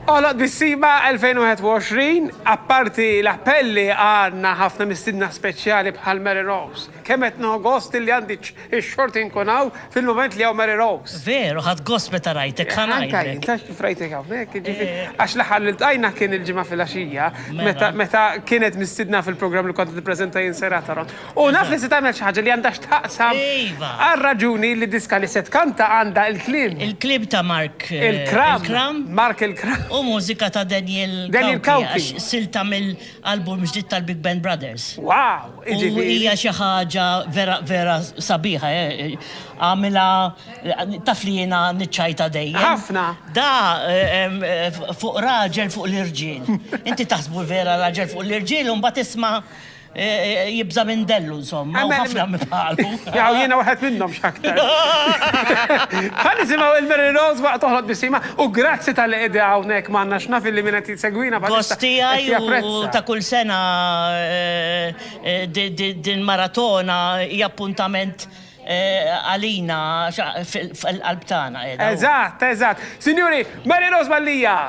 Għoloq Tbissima 2021, apparti l-appelli għandna ħafna mistiedna speċjali bħal Mary Rose. Kemm qed nieħu gost illi għandi x-xorti nkun hawn fil-mument li hawn Mary Rose. Veru, ħadt gost meta rajtek, ħa ngħidlek. Anke jien, taf kif rajtek hawnhekk, jiġifieri, għax l-aħħar li ltqajna kien il-Ġimgħa filgħaxija, meta meta kienet mistiedna fil-programm li kont qed nippreżenta jien Serata Ron. U naf li se tagħmel xi ħaġa li għandha x'taqsam għar-raġuni li d-diska li se tkanta għandha l-kliem. Il-kliem ta' Mark Il-Kram. Il-Kram. Mark Il-Kram. U mużika ta' Daniel Daniel Cauchi. Għax silta mill-album ġdid tal-Big Band Brothers. Wow! U hija xi ħaġa vera vera sabiħa. Għamilha taf li jiena niċċajta dejjem. Ħafna. Da fuq raġel fuq l-irġiel. Inti taħsbu vera raġel fuq l-irġiel u mbagħad tisma' Jibża' minn dellu insomma, u ħafna minn bħalu. Jaw jiena wieħed minnhom x'aktar. Ħa nisimgħu il-Mary Rose waqt Toħloq Tbissima u grazzi talli qegħda hawnhekk magħna għax naf illi min qed jsegwina bħalissa qed japprezza. Gost tiegħi u ta' kull sena din maratona hija appuntament għalina fil-qalb tagħna qiegħda. Eżatt, eżatt. Sinjuri, Mary Rose Mallia!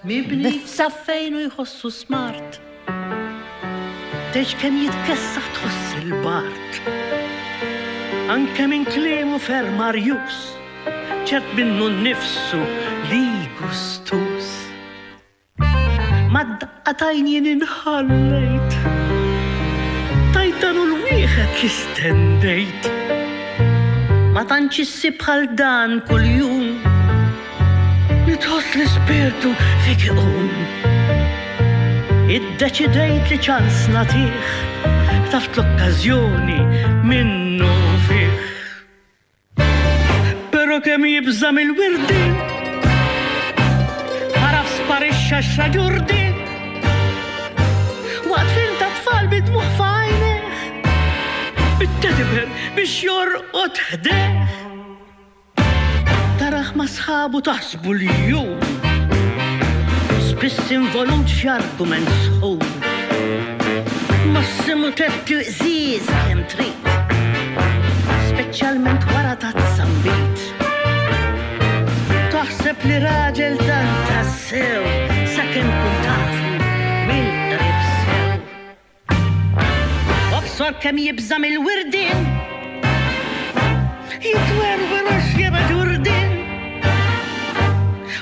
Mibni f'saffejn u jħossu smart. Tgħidx kemm jitkessaħ tħoss il-bard. Anke minn kliemu ferm arjuż, ċert minnu nnifsu li gustuż. Mad-daqqa t'għajn jien inħallejt. Tgħid dan hu l-wieħed li stennejt. Ma tantx issib bħal dan kuljum. Li tħoss l-ispirtu fik iqum. Iddeċidejt li ċans nagħtih, ħtaft l-okkażjoni minnu fih. Però kemm jibża' mill-wirdien, ħarab sparixxa x-xaġurdien. Waqt film ta' tfal bid-dmugħ f'għajnejh, bit-teddy bear biex jorqod ħdejh. Tarah ma' sħabu taħsbu li hu spiss involut f'xi argument sħun. Massimu tetti qżież kemm trid, speċjalment wara tazza nbid. Taħseb li raġel dan tassew sakemm tkun tafu mill-qrib sew. Obsor kemm jibża' mill-wirdien, Jitwerwer għax jara ġurdien.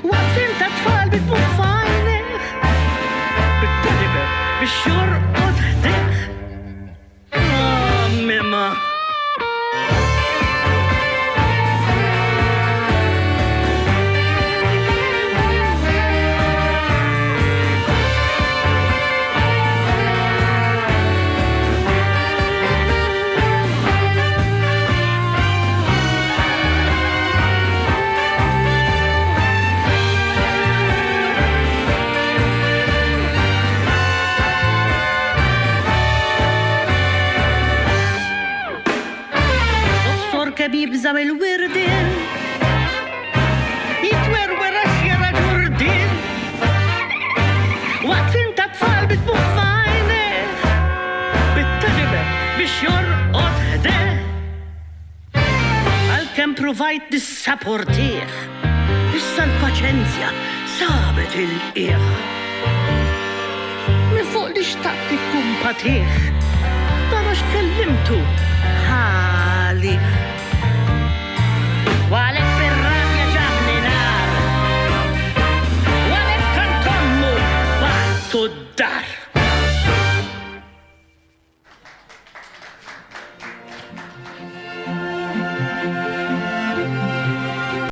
Waqt film ta' tfal bit-tmugħ f'għajnejh, Bit-teddy bear biex jorqod ħdejh. Ah, mimma! Obsor kemm jibża' mill-wirdien, Jitwerwer għax jara ġurdien. Waqt film ta' tfal bit-tmugħ f'għajnejh, Bit-teddy bear biex jorqod ħdejh. Għalkemm pruvajt nissaportih, issa l-paċenzja sabet il-qiegħ. Minn fuq li xtaqt nikkumpatih, tara x'kellimtu ħalih.